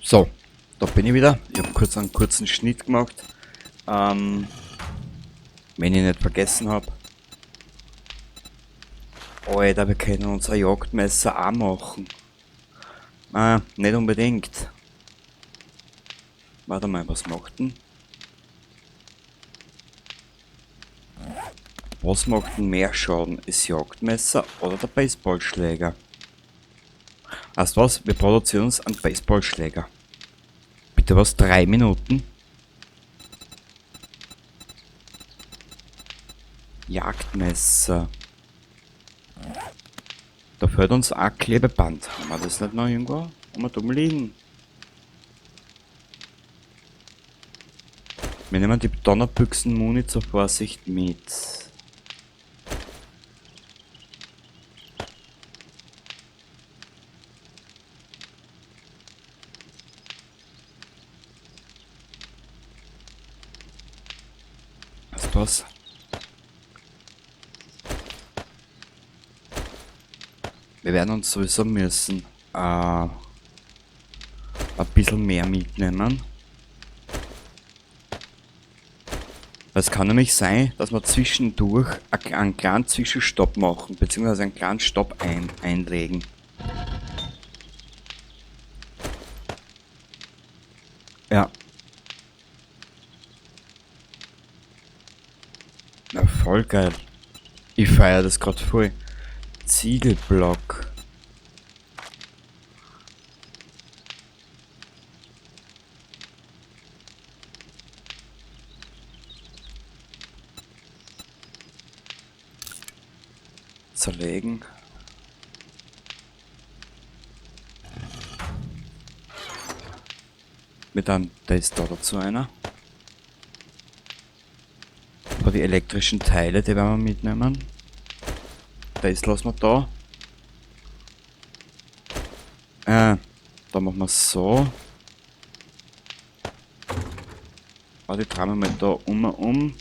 So, da bin ich wieder. Ich hab kurz einen kurzen Schnitt gemacht. Wenn ich nicht vergessen hab. Alter, wir können unser Jagdmesser auch machen. Ah, nicht unbedingt. Warte mal, was macht denn? Was macht denn mehr Schaden? Das Jagdmesser oder der Baseballschläger? Weißt du was? Wir produzieren uns einen Baseballschläger. Bitte was? 3 Minuten? Jagdmesser. Da fehlt uns auch Klebeband. Haben wir das nicht noch irgendwo? Haben wir dumm liegen? Wir nehmen die Donnerbüchsen-Muni zur Vorsicht mit. Weißt du was? Wir werden uns sowieso müssen ein bisschen mehr mitnehmen. Es kann nämlich sein, dass wir zwischendurch einen kleinen Zwischenstopp machen, beziehungsweise einen kleinen Stopp einlegen. Ja. Na, voll geil. Ich feier das grad voll. Ziegelblock. Zerlegen. Mit einem, da ist da dazu einer. Aber die elektrischen Teile, die werden wir mitnehmen. Das lassen wir da. Da machen wir so. Warte, die drehen wir mal da um.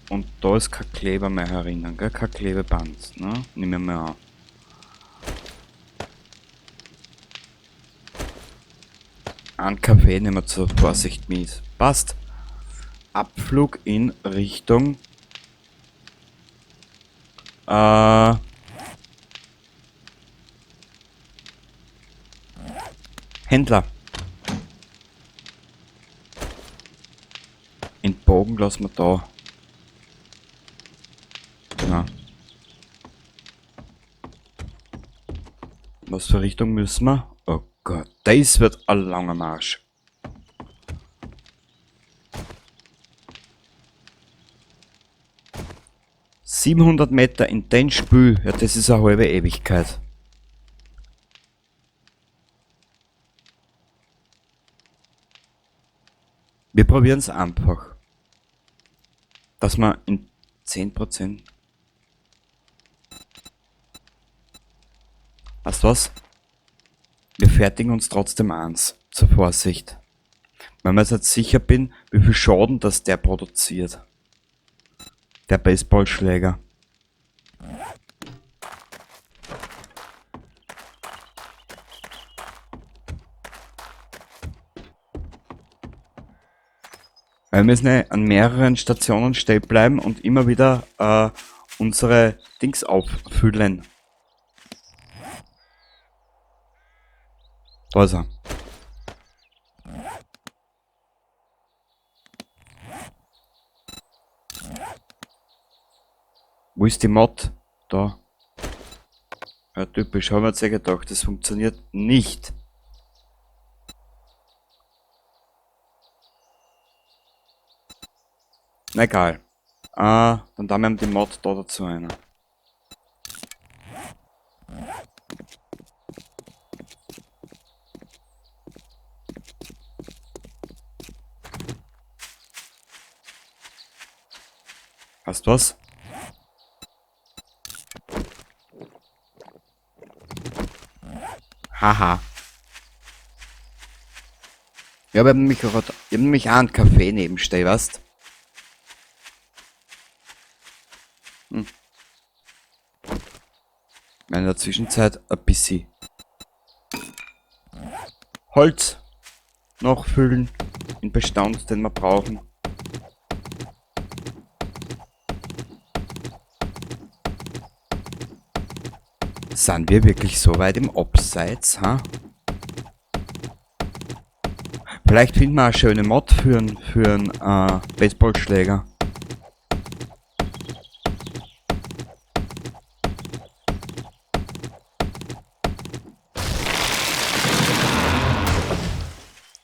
Und da ist kein Kleber mehr herinnen, gell? Kein Klebeband, ne? Nehmen wir mal an. Einen Kaffee nehmen wir zur Vorsicht mit. Passt. Abflug in Richtung... Händler. Den Bogen lassen wir da. Na. Was für Richtung müssen wir? Oh Gott, das wird ein langer Marsch. 700 Meter in den Spül, ja, das ist eine halbe Ewigkeit. Wir probieren's einfach. Dass wir in 10%... Weißt du was? Wir fertigen uns trotzdem eins, zur Vorsicht. Weil mir jetzt nicht sicher bin, wie viel Schaden das der produziert. Der Baseballschläger. Weil wir müssen ja an mehreren Stationen stehen bleiben und immer wieder unsere Dings auffüllen. Da ist er. Wo ist die Mod? Da. Ja, typisch, haben wir jetzt ja gedacht, das funktioniert nicht. Na egal. Ah, dann da wir die Mod da dazu einer. Hast du was? Haha. Ja, wir haben nämlich auch, ich hab nämlich auch einen Kaffee nebenstehen, weißt? In der Zwischenzeit ein bisschen Holz. Nachfüllen in Bestand, den wir brauchen. Sind wir wirklich so weit im Abseits, ha? Vielleicht finden wir eine schöne Mod für einen Baseballschläger.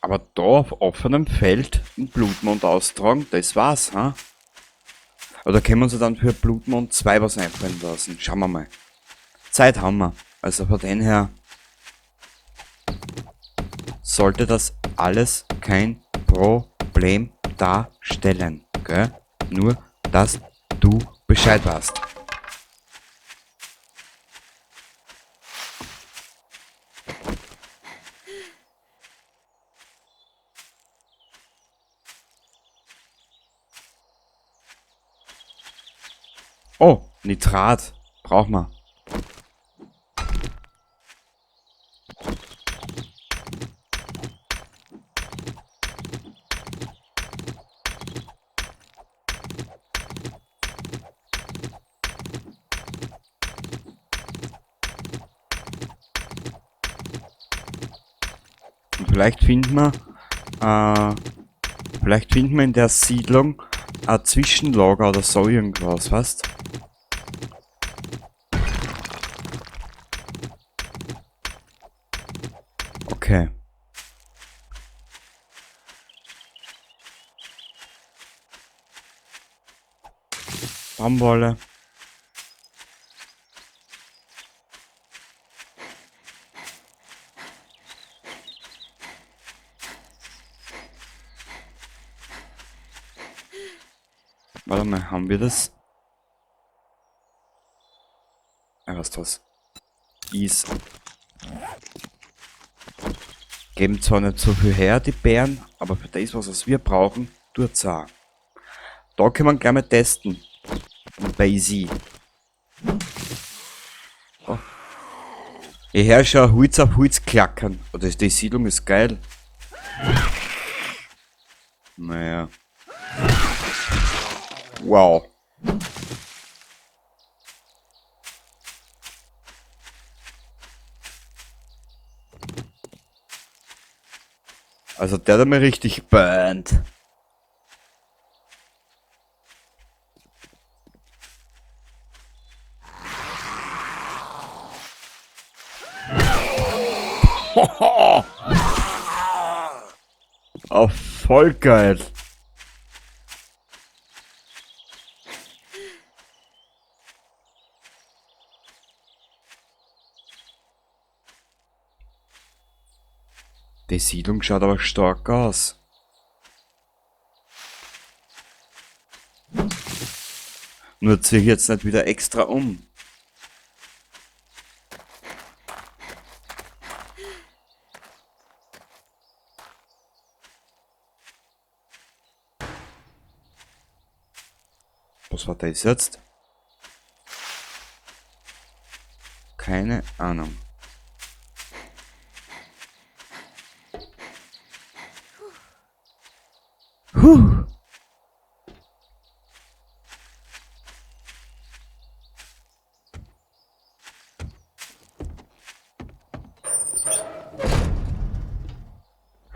Aber da auf offenem Feld einen Blutmond austragen, das war's, ha? Oder können wir uns dann für Blutmond 2 was einfallen lassen? Schauen wir mal. Zeit haben wir. Also von dem her sollte das alles kein Problem darstellen, gell? Nur, dass du Bescheid weißt. Oh, Nitrat. Brauchen wir. Und vielleicht finden wir, in der Siedlung ein Zwischenlager oder so irgendwas, weißt? Okay. Baumwolle. Warte mal, haben wir das? Ja, was das ist. Geben zwar nicht so viel her, die Bären, aber für das, was wir brauchen, tut's auch. Da können wir gleich mal testen. Basie. Oh. Ich höre schon Holz auf Holz klackern. Oh, die Siedlung ist geil. Naja. Wow. Also der hat mir richtig burnt. Oh, voll geil. Die Siedlung schaut aber stark aus. Nur ziehe ich jetzt nicht wieder extra um. Was war das jetzt? Keine Ahnung. Huh.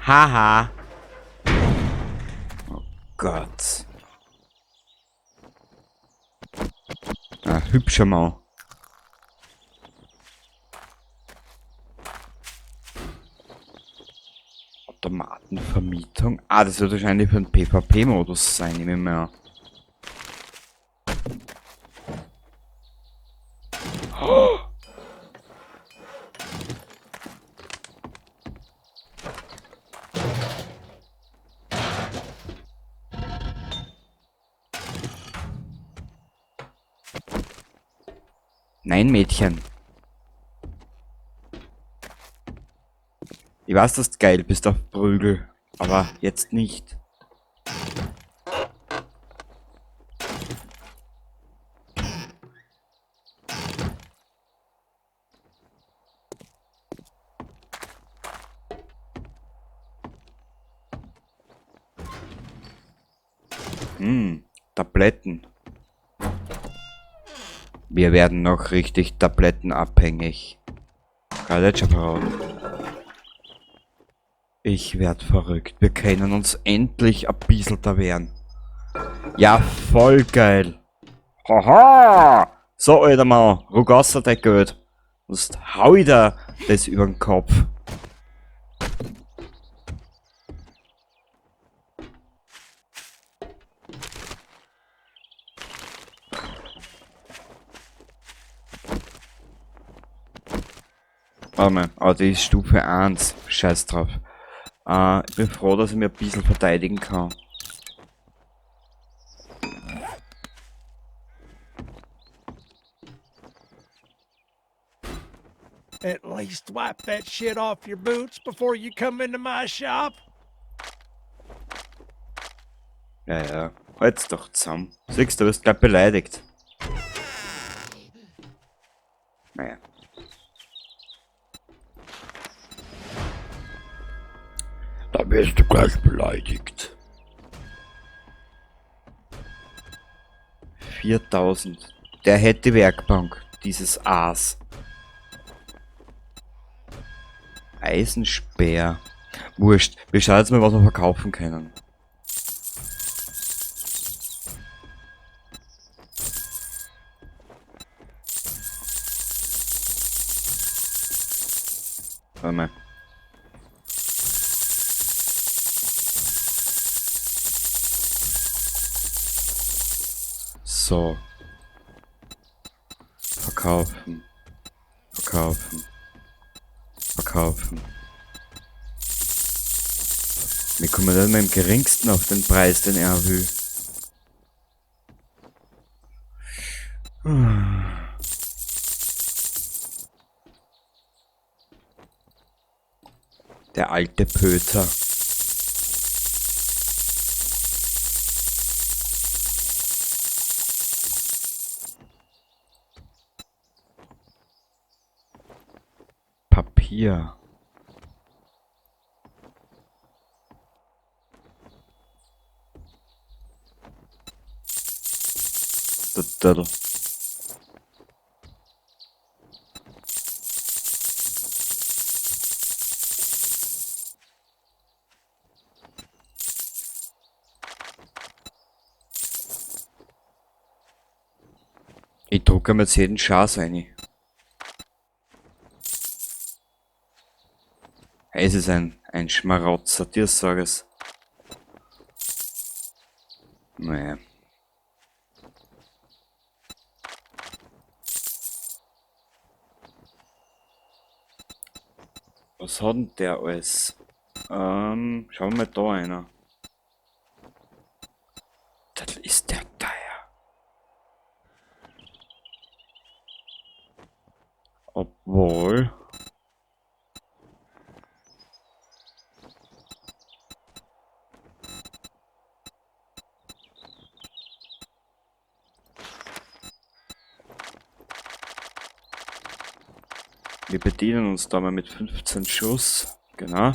Haha. Oh Gott. Ah, hübscher Mann. Automatenvermietung. Ah, das wird wahrscheinlich für den PvP-Modus sein, nehme ich mal an. Oh. Nein, Mädchen. Ich weiß, dass du geil bist auf Prügel, aber jetzt nicht. Tabletten. Wir werden noch richtig tablettenabhängig. Kann ich jetzt schon verraten. Ich werd verrückt. Wir können uns endlich ein bisschen da wehren. Ja, voll geil. Haha! So, alter Mann, ruck raus dein Geld. Sonst hau ich dir das über den Kopf. Warte mal, aber die ist Stufe 1. Scheiß drauf. Ich bin froh, dass ich mir ein bisschen verteidigen kann. At least wipe that shit off your boots before you come into my shop. Ja, ja. Halt's doch zusammen. Siehst du, du wirst gleich beleidigt. Naja. Da wirst du gleich beleidigt. 4000. Der hätte die Werkbank, dieses Aas. Eisenspeer. Wurscht. Wir schauen jetzt mal, was wir verkaufen können. Warte mal. So. Verkaufen. Verkaufen. Verkaufen. Wir kommen dann mit dem geringsten auf den Preis, den er will. Der alte Pöter. Papier. Der. Ich drucke mir jetzt jeden Schatz rein. Es ist ein Schmarotzer, dir sag es. Naja. Was hat denn der alles? Schauen wir mal da einer. Das ist der teuer. Obwohl. Wir bedienen uns da mal mit 15 Schuss. Genau.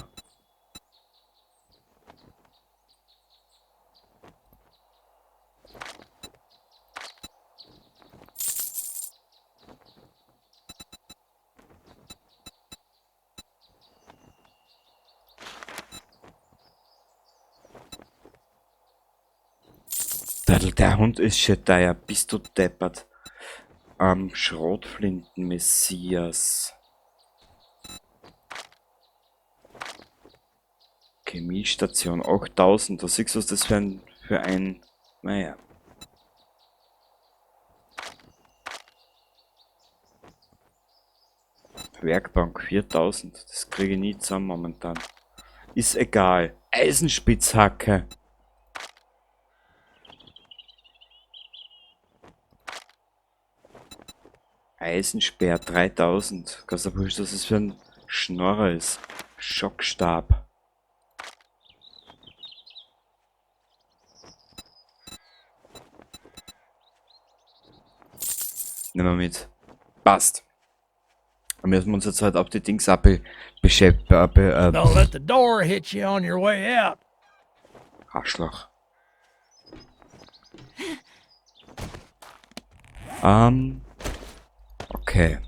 Der Hund ist schon teuer, bist du deppert. Schrotflinten-Messias. Chemiestation 8000. Da siehst du, was das für ein, naja. Werkbank 4000. Das kriege ich nie zusammen momentan. Ist egal. Eisenspitzhacke. Eisenspeer 3000. Kannst du dir vorstellen, was das für ein Schnorrer ist? Schockstab. Nehmen wir mit. Passt. Dann müssen wir uns jetzt halt auf die Dings beschäftigen. Don't let the door hit you on your way out. Arschloch. Okay.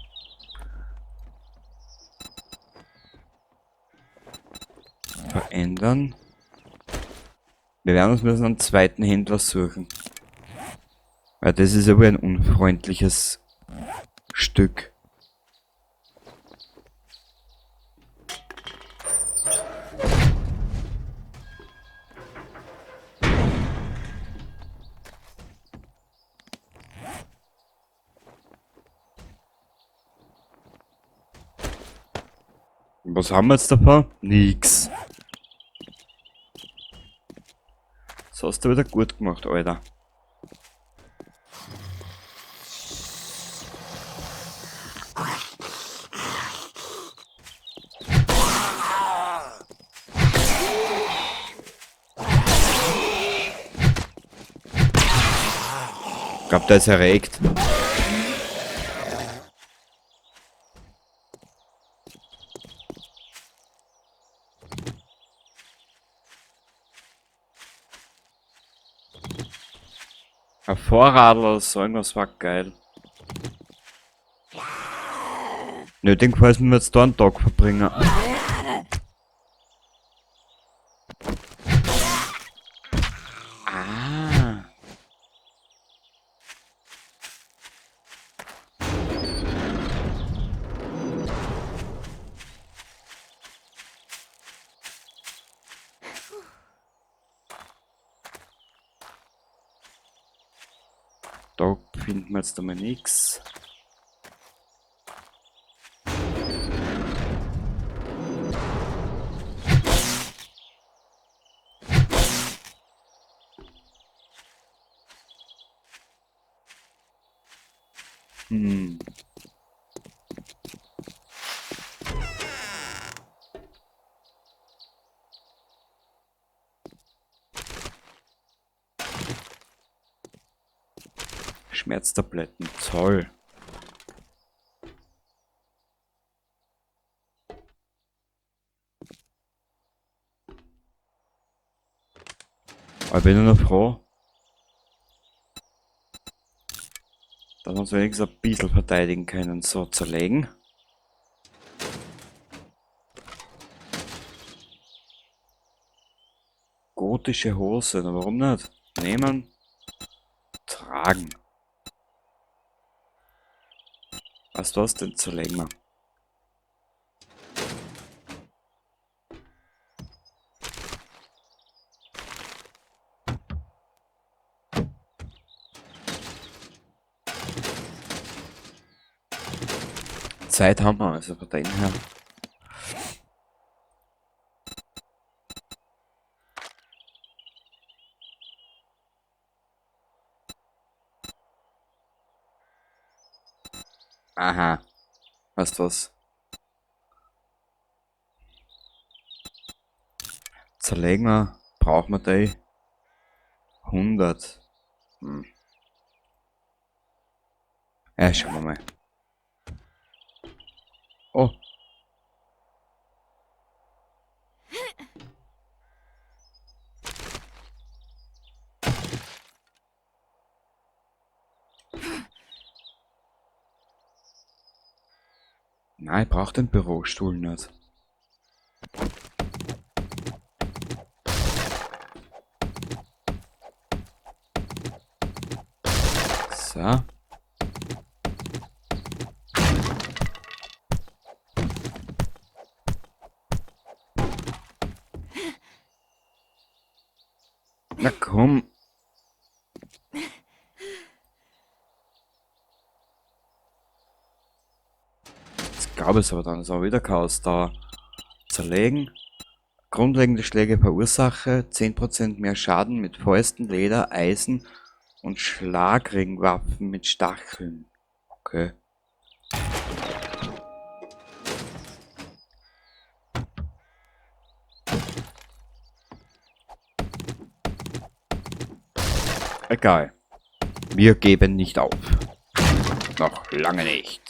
Verändern. Wir werden uns müssen einen zweiten Händler suchen. Weil das ist ja wohl ein unfreundliches Stück. Was haben wir jetzt davon? Nix. Das hast du wieder gut gemacht, Alter. Ich glaub, der ist erregt. Ein Vorradl oder so irgendwas war geil. Nötigenfalls müssen wir jetzt da einen Tag verbringen. Ah. Da finden wir jetzt einmal nix. Schmerztabletten, toll. Aber ich bin nur noch froh, dass wir uns wenigstens ein bisschen verteidigen können. So, zerlegen. Gotische Hose, na warum nicht? Nehmen, tragen. Weißt du was, den zerlegen wir. Zeit haben wir, also von dem her. Aha. Weißt du was? Zerlegen wir. Brauchen wir die? 100. Ja, schauen wir mal. Oh. Nein, ich brauch den Bürostuhl nicht. So. Na komm. Jetzt gab es aber dann, ist auch wieder Chaos da. Zerlegen. Grundlegende Schläge verursache 10% mehr Schaden mit Fäusten, Leder, Eisen und Schlagringwaffen mit Stacheln. Okay. Egal. Wir geben nicht auf. Noch lange nicht.